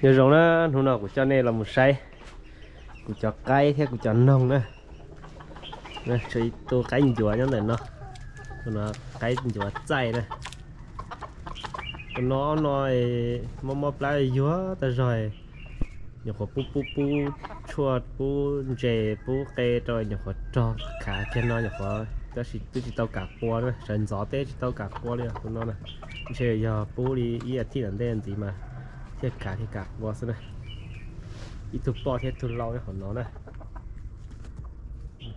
Nyob zoo na, hnub no kuv coj nej los mus saib kuv cov qaib thiab kuv cov noog na. Tshuav ib tug qaib ncuav nyob ntawm no, tus no qaib ncuav txaij na. Tus no ob no mob mob plab yuag tag zog, nyuam qhuav pub pub pub tshuaj pub ntses pub qe rau nyuam qhuav rog khav kiag no nyuam qhuav, tab sis twb tsis tau kam qua na, sawv ntxov teb tsis tau kam qua li os tus no na. Ntshe yog pub li ib as thiv tom ntej ntxiv mas thiaj khav thiaj kam qua xwb na. Ib tug poj thiab ib tug lau nyob hauv no na.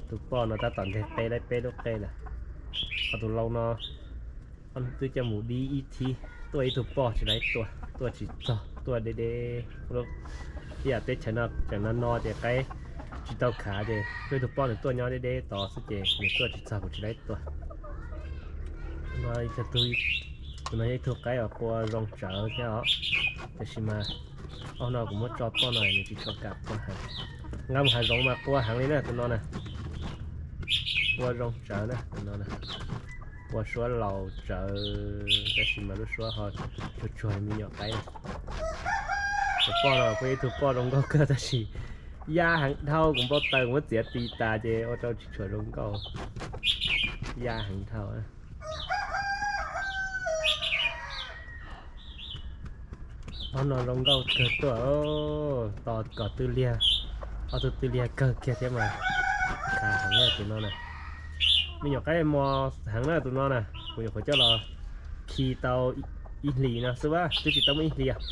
Tus poj no tab tom nteg qe laib peb lub qe lawm. Ho tus lau no twb coj mus dib ib thib, tuaj ib tug poj tsis laib tua, tuaj tsis txog, tuaj deb deb. Ib yam teb chaws no tseem no no ces qaib tsis tau khav ces tuaj ib tug poj nws tuaj nyob deb deb tod xwb ces nws tuaj tsis txog kuv tsis laib tua. Tus no yog ib tug qaib uas qua zoo tsawv thiab os, tiam sis mas ob no kuv muab tso poj no nws tsis tshua kam qua heev. Nqa mus hav zoov mas qua heev li na tus no na. Qua zoo tsawv na tus no na. Qua suab laus tsawv tab sis mas lub suab ho tsuag tsuag me nyuam qaib na. Tus poj no kuj ib tug poj zoo nkauj kawg tab sis yaj heev dhau, kuv npau taws kuv muab txiav tis tas ces ua rau tsis tshua zoo nkauj. Yaj heev dhau. Ob no zoo nkauj kawg tuaj, tos kom tw liag, ob tug tw liag kawg kiag thiab mas khav heev na tus no na. Me nyuam qaib mos heev na tus no na, kuv nyuam qhuav coj los khi tau ib hlis no xwb as, twb tsis tau muaj ib hlis.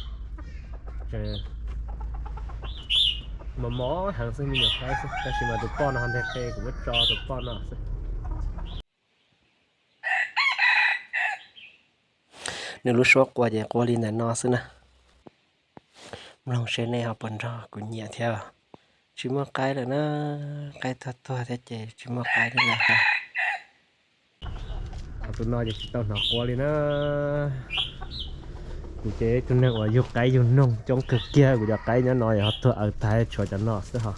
Mos mos heev xwb me nyuam qaib xwb, tab sis mas tus poj no ho nteg qe kuv muab tso tus poj no xwb. Nws lub suab qua ces qua li ntawm no xwb na. Mloog seb nej ho puas nrog kuv nyiam thiab. Tsis muaj qaib lawm na, qaib tuag tuag thiab ces tsis muaj qaib thiab lawm. Tus no ces tsis tau hnov qua li na. Kuv ces ib tug neeg uas yug qaib yug noog coob kawg kiag, kuv cov qaib nyob no ho tuag aws tag tshuav cov no xwb ho.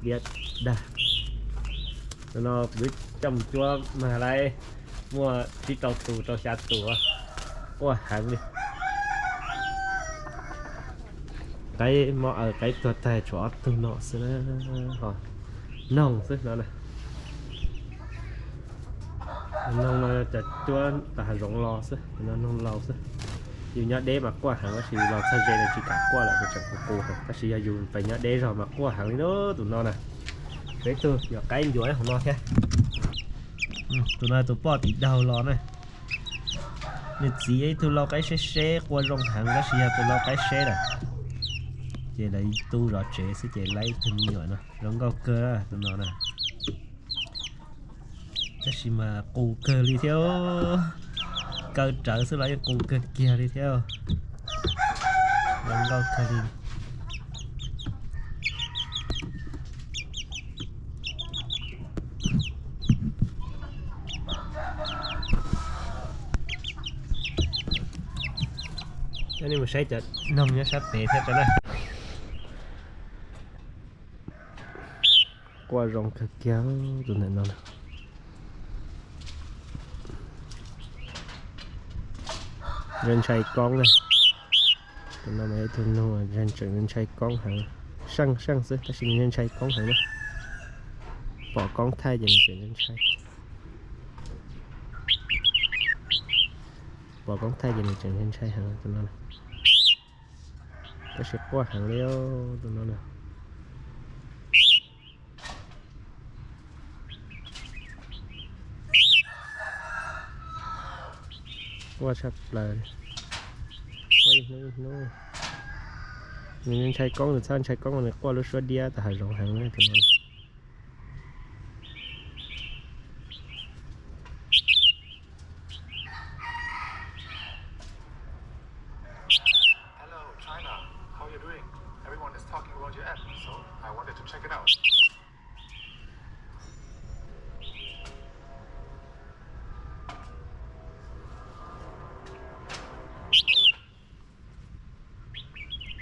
Liab dag. Tus no kuv twb coj mus cuab mag lawm, muaj tsib rau tus rau xya tus, quaj heev li. Qaib mob aws qaib tuag tag tshuav ob tug no xwb na, ho noog xwb no na. Noog no cov cuab tom hav zoov los xwb, tus no noog laus xwb. Yus nyob deb mas quaj heev tab sis los txog ze no tsis kam quaj lawm, kuv tseem qus qus heev, tab sis yog yus pem nyob deb zog mas quaj heev li na tus no na. Tshuav ib tug nyuam qaib ncuav hauv no thiab. Tus no tus poj tim daug los na. Nws txiv yog ib tug lau qaib seb seb qua zoo heev tab sis yog tus lau qaib seb lawm. Ces lawv tu zov tsev xwb ces laib ib tug me nyuam no zoo nkauj kawg tus no na. Tab sis mas qus kawg li thiab, kaw rawv xwb los yeej qus kawg kiag li thiab. Zoo nkauj kawg li. Coj nej mus saib cov noog nyob sab pem thiab tso na. Quaj zoo kawg kiag tus ntawm no. Ntshai ntshai koob na. Tus no mas ib tug noog tseem ntshai koob heev. Seej seej xwb tab sis nws ntshai koob heev na. Pom koob thaij ces nws tseem ntshai. Pom koob thaij ces nws tseem ntshai heev tus no. Tab sis quaj heev li tus no na. Quaj tshaj plaws. Quaj ib hnub ib hnub. Nws ntshai koob, nws txhob ntshai koob, nws quaj lub suab diab tas hav zoov heev na tus no. Hello, China. How you doing? Everyone is talking about your app, so I wanted to check it out.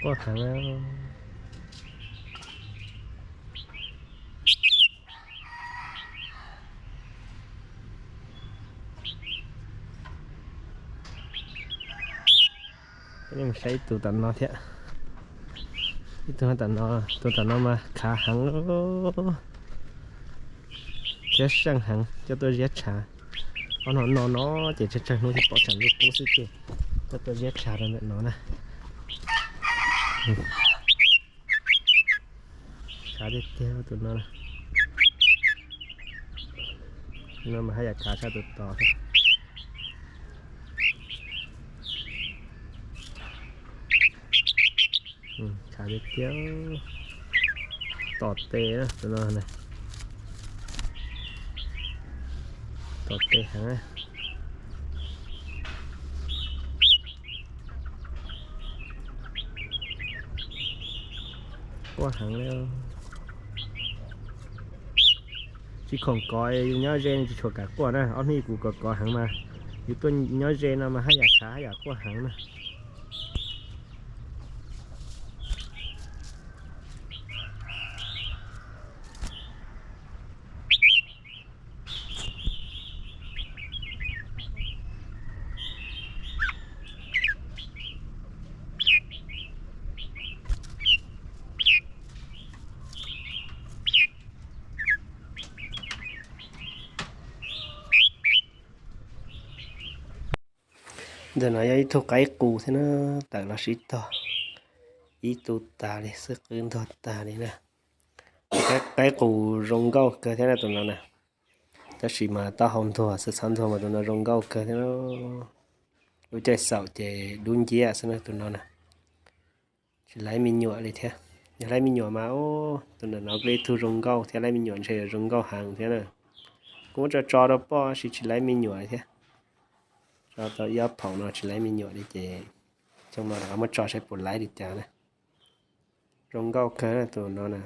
Quaj heev. Mus saib ib tus tom no thiab. Ib tug tam no, tus tam no mas khav heev, thiab seej heev, coj tuaj ziab tshav. Ob no no no ces tsawg tsawg hnub thiaj pom tsam lub qub xwb ces coj tuaj ziab tshav rau ntawm no na. Khav tiag tiag tus no. No mas haj yam khav tshaj tus tod thiab. Khav tiag tiag. Tom tes na tus no. Tom tes heev. Quaj heev li. Tsis khoom kov, yus nyob ze tsis tshua kam quaj na. Ob hnub kuv kov kov heev mas, yus tuaj nyob ze no mas haj yam khav haj yam quaj heev na. Ntawm no yog ib tug qaib qus thiab na, tawm los sib tog ib tug tas li xwb, qwb ntuag tas li na. Qaib qus zoo nkauj kawg thiab na tus no na. Tab sis mas taub hau ntuag xwb, txhob ntuag mas tus no zoo nkauj kawg thiab. Lub caij xaum ces dub nciab xwb na tus no na. Tsis laib me nyuam li thiab. Yog laib me nyuam mas, tus ntawm no kuj ib tug zoo nkauj thiab, laib me nyuam ntshe yuav zoo nkauj heev thiab na. Kuv muab tso tso rau poj tab sis tsis laib me nyuam li thiab. Tso tau ib ob phaum no tsis laib me nyuam li ces xyoo no rov qab muab tso saib puas laib li cas na. Zoo nkauj kawg na tus no na.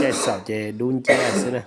Caij xaum ces dub nciab xwb na.